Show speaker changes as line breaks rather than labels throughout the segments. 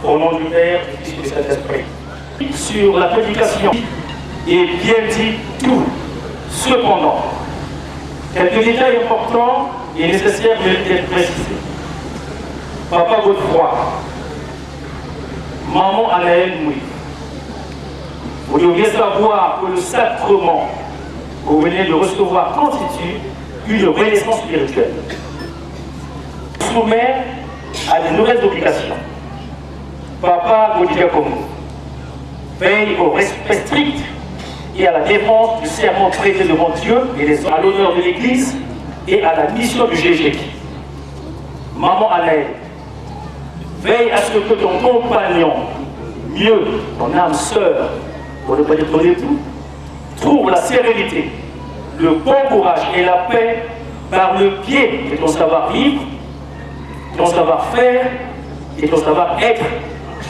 Au nom du Père, du Fils et du Saint-Esprit. Sur la prédication est bien dit tout. Cependant, quelques détails importants et nécessaires méritent d'être précisés. Papa Godefroy, Maman Anaëlle Mouy, vous devriez savoir que le sacrement que vous venez de recevoir constitue une renaissance spirituelle. Soumet à de nouvelles obligations. Papa Godiakomo veille au respect strict et à la défense du serment prêté devant Dieu et les à l'honneur de l'Église et à la mission du GG. Maman Anaël, veille à ce que ton compagnon, mieux ton âme sœur, pour ne pas dire ton époux, trouve la sérénité, le bon courage et la paix par le pied de ton savoir-vivre, ton savoir-faire et ton savoir-être,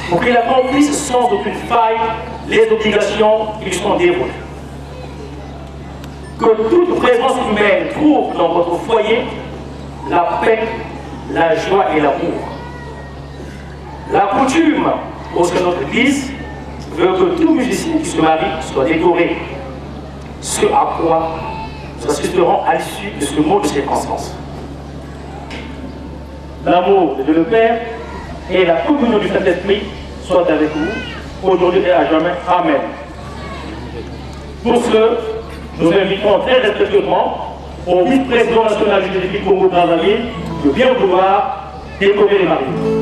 pour qu'il accomplisse sans aucune faille les obligations qui lui sont dévolues. Que toute présence humaine trouve dans votre foyer la paix, la joie et l'amour. La coutume au sein de notre Église veut que tout musicien qui se marie soit décoré. Ce à quoi nous assisterons à l'issue de ce mot de circonstance. L'amour de Dieu le Père et la communion du Saint-Esprit soient avec vous, aujourd'hui et à jamais. Amen. Pour ce, nous invitons très respectueusement au vice-président national du défi Congo-Brazzaville de bien vouloir décorer les mariés.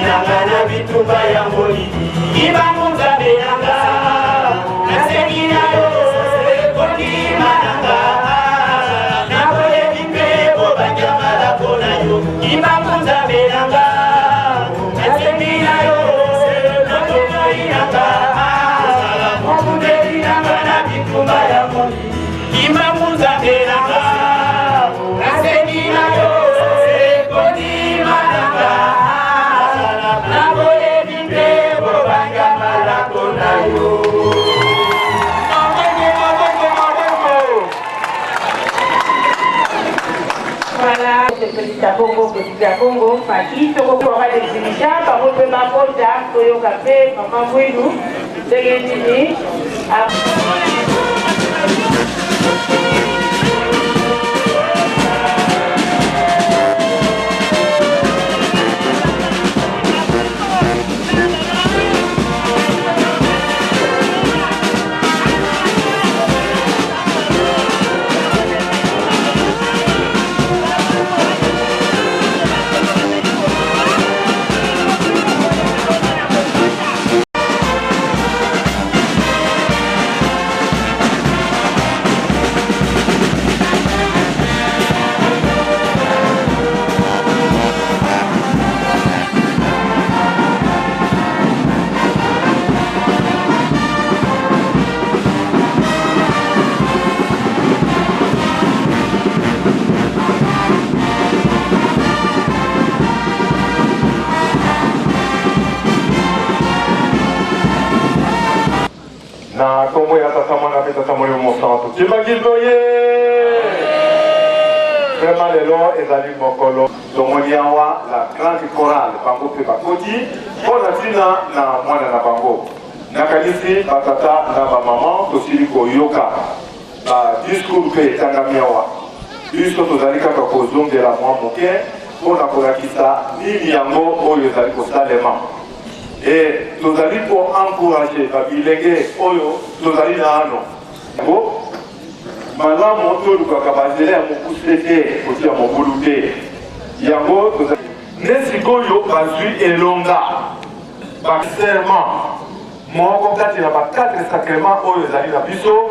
nanga na bitumba ya molili. Kimbangu Nzambe nanga, nasengi na yo kondima nanga, naboyebi mpe kobanja malako na yo. Kimbangu Nzambe nanga, nasengi na yo notongoi nanga, mobundeli nanga na bitumba ya molili. Kimbangu Nzambe nanga, nasengi na yo kondima nanga, naboyebi mpe kobanga malako na yo.
Maboko, maboko, maboko.
Voilà, sepelisa bongo kosika bongo faki soko kora les dirigeants bango mpe bakota toyoka mpe mama Mwilu ndenge nini.
Na nkombo ya Tata, Mwana mpe Tata Molimo Mosantu, Kimbanguisme ye! Vraiment lelo ezali mokolo tomoni awa la grande chorale, bango mpe bakoti mpo na ntina na mwana na bango. Nakanisi batata na bamama tosili koyoka badiscours mpe etangami awa. Biso tozali kaka kozongela mwa moke mpo na kolakisa nini yango oyo ezali kosalema. E tozali ko encourager ba bilenge oyo tozali na ano. Yango malamu tolukaka ba nzela ya mokuse te, kotia mobulu te. Yango tozali nde sikoyo bazwi elonga ba serment moko kati na ba 4 sacrement oyo ezali na biso,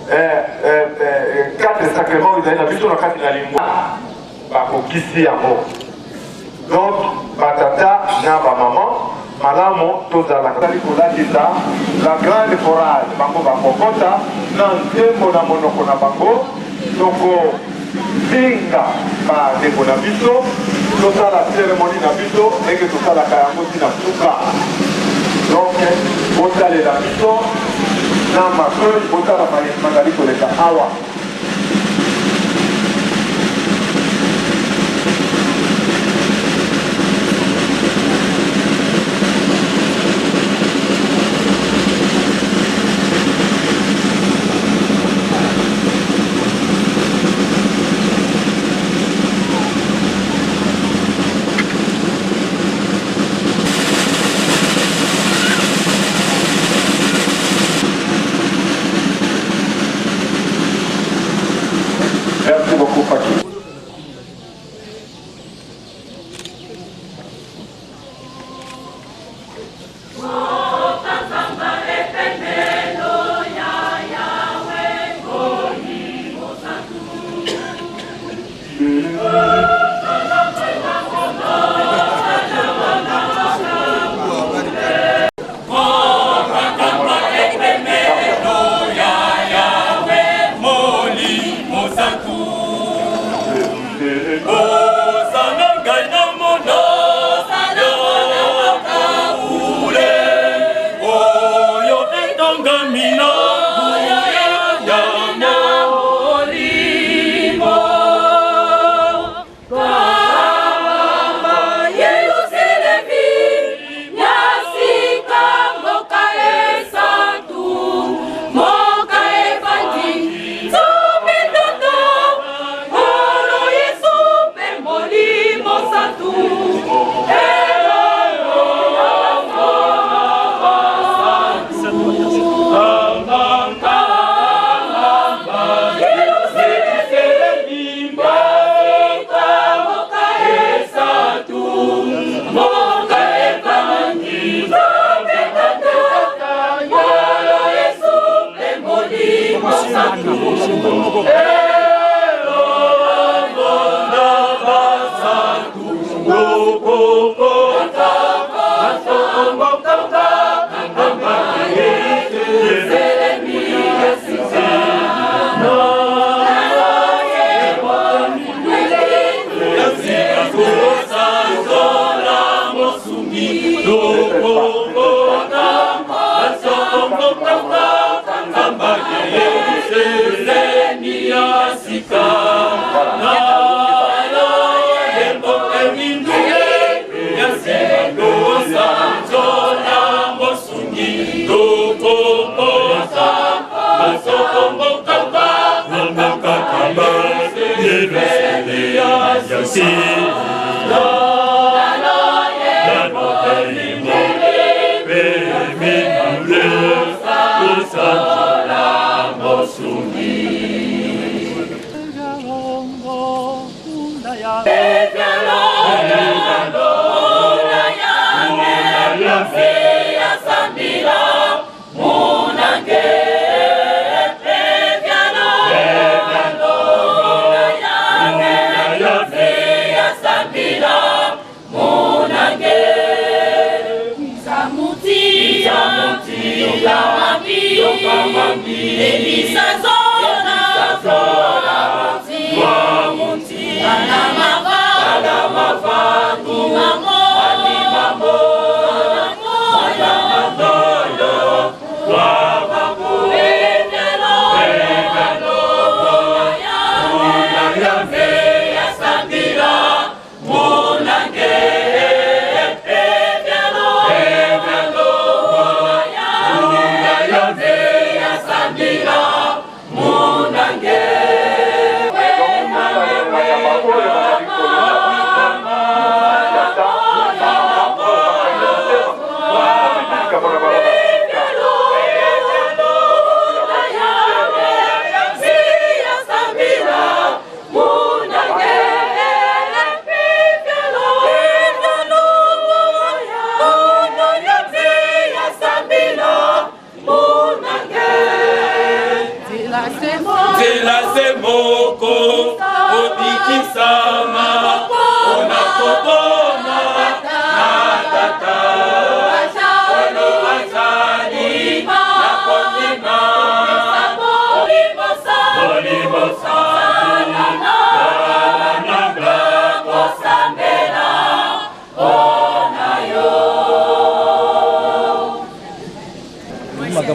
4 sacrement oyo ezali na biso na kati na lingomba, bakokisi yango. Donc batata na bamama, malamu tozalaka tozali kolatisa la grande chorale, bango bakokota na nzembo na monoko na bango. Tokozinga bandeko na biso, tosala cérémonie na biso ndenge tosalaka yango ntina suka. Donc botalela biso na matoi, botala mazali koleka awa.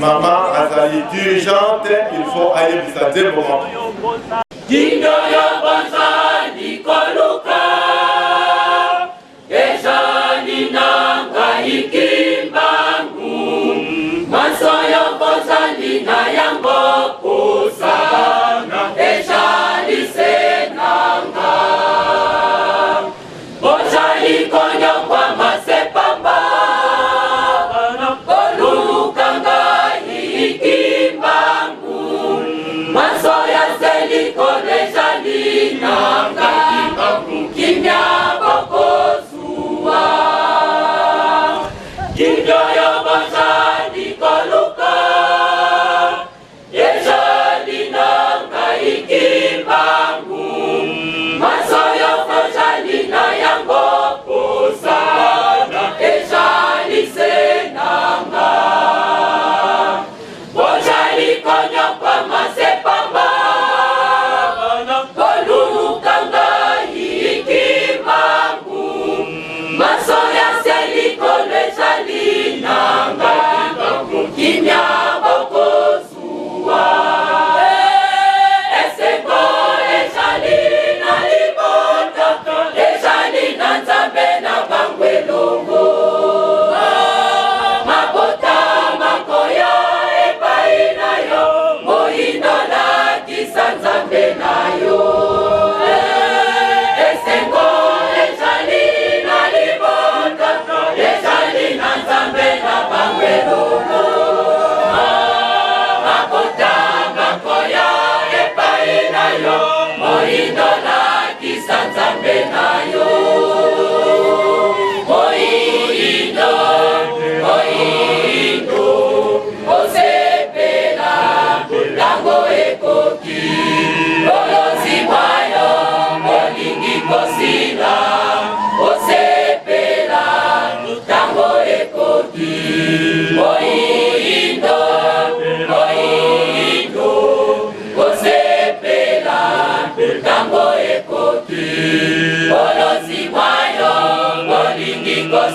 Mama azali dirigeante, il faut ayebisa nzembo moko.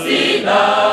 Sida.